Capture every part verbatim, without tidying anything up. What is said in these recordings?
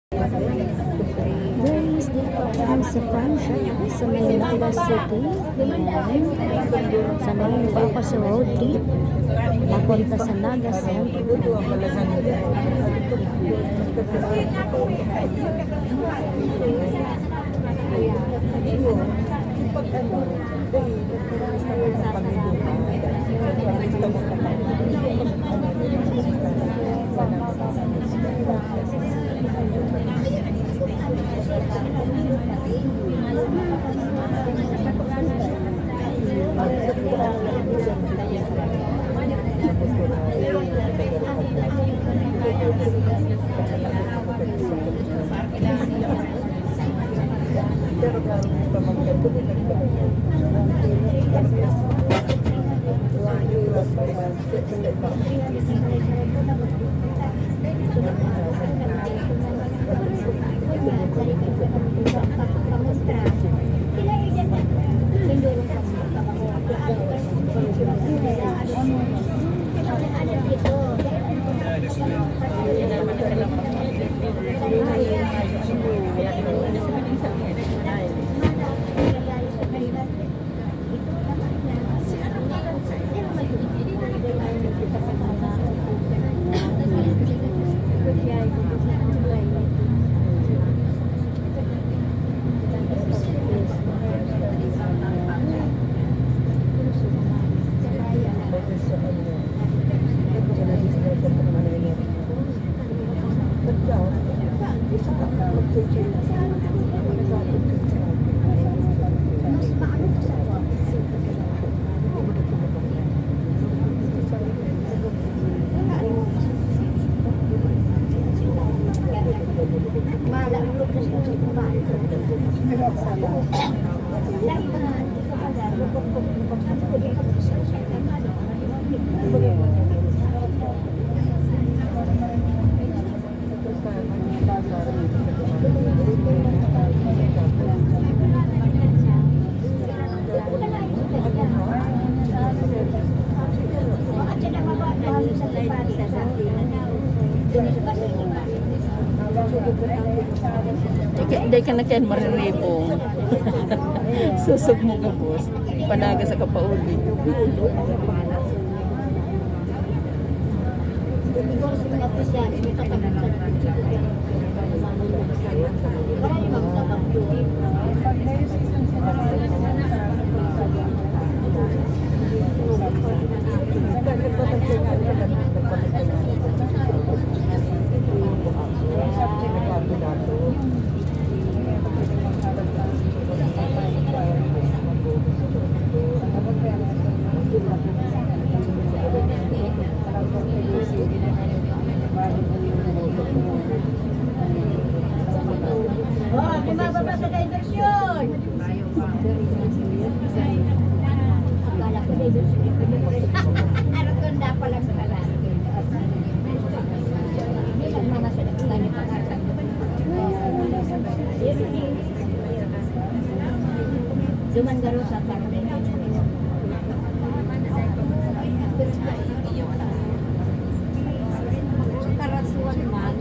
Guys, dito pa kami sa Francia, sa may Naga City. Ayan. Samahan niyo pa ako sa road trip papunta sa Naga Center. Dai ka na kayan mariribong. Susog mo gabos. Panaga sa kapauli. Oh, bumababa sa diversyon! Akala ko diversyon. Arotonda pa lang pala. Duman garo sa Karasuan man.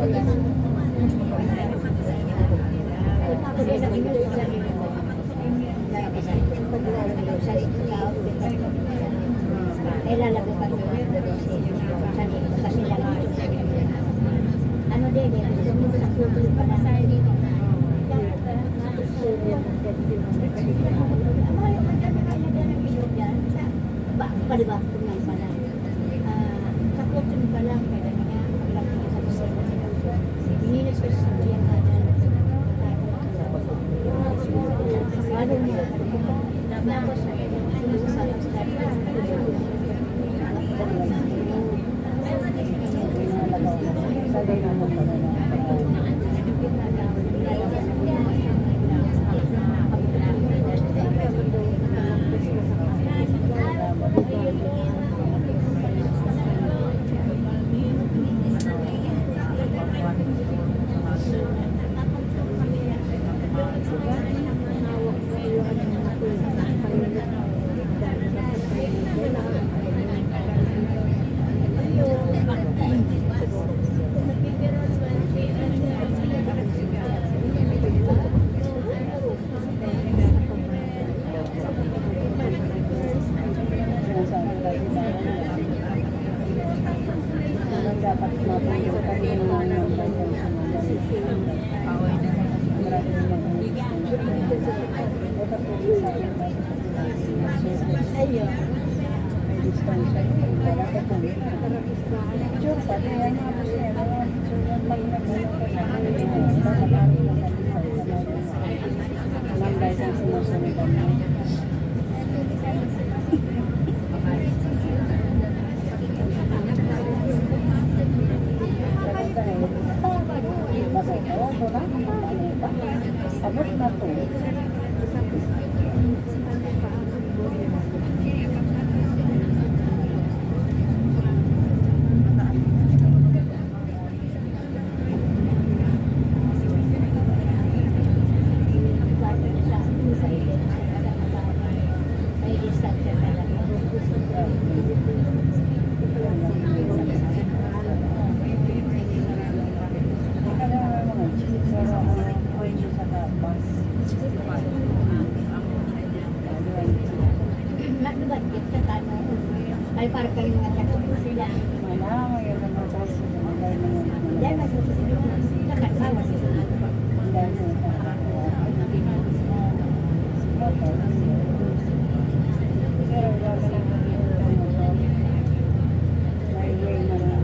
Ano din, eh, gusto mo sa kultura pa lang. Ang mga yung kanta na kaya na dyan ang isyo dyan, sa ba-, palibak ko lang pala. Ah, sa kultura pa lang, kaya na nga, ang laki sa kultura. Hindi na siya sa kultura pa lang. Ano niya? Tapos, Abot na to. Matubad kita, ano, kay para kayo nga sila. Wala, may ano mo, tapos, wala mo. Yan, mas gusto ko. Dapat bawas. Ang dami. Pero wala ka lang. May way na lang.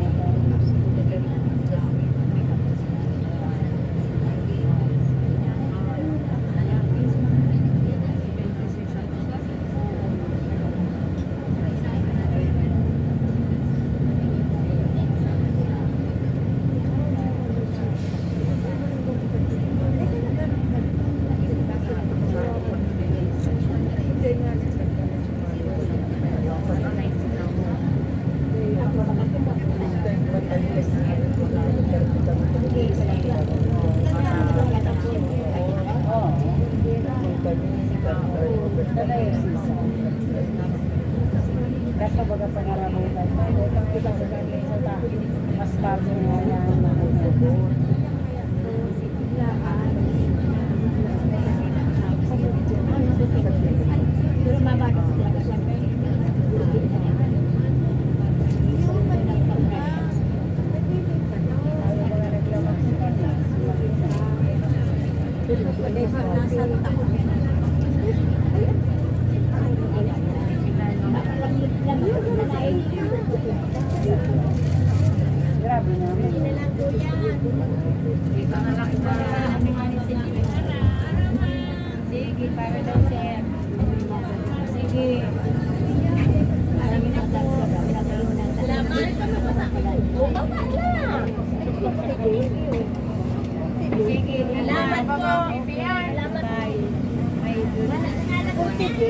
Dapat baga pangarabutan. Kita sa kanila sa ta-, mas bago na yan. Grabe naman. Sige, para daw, sir. Sige. Salamat. O, baba na. Sige, salamat po. Salamat. Sige.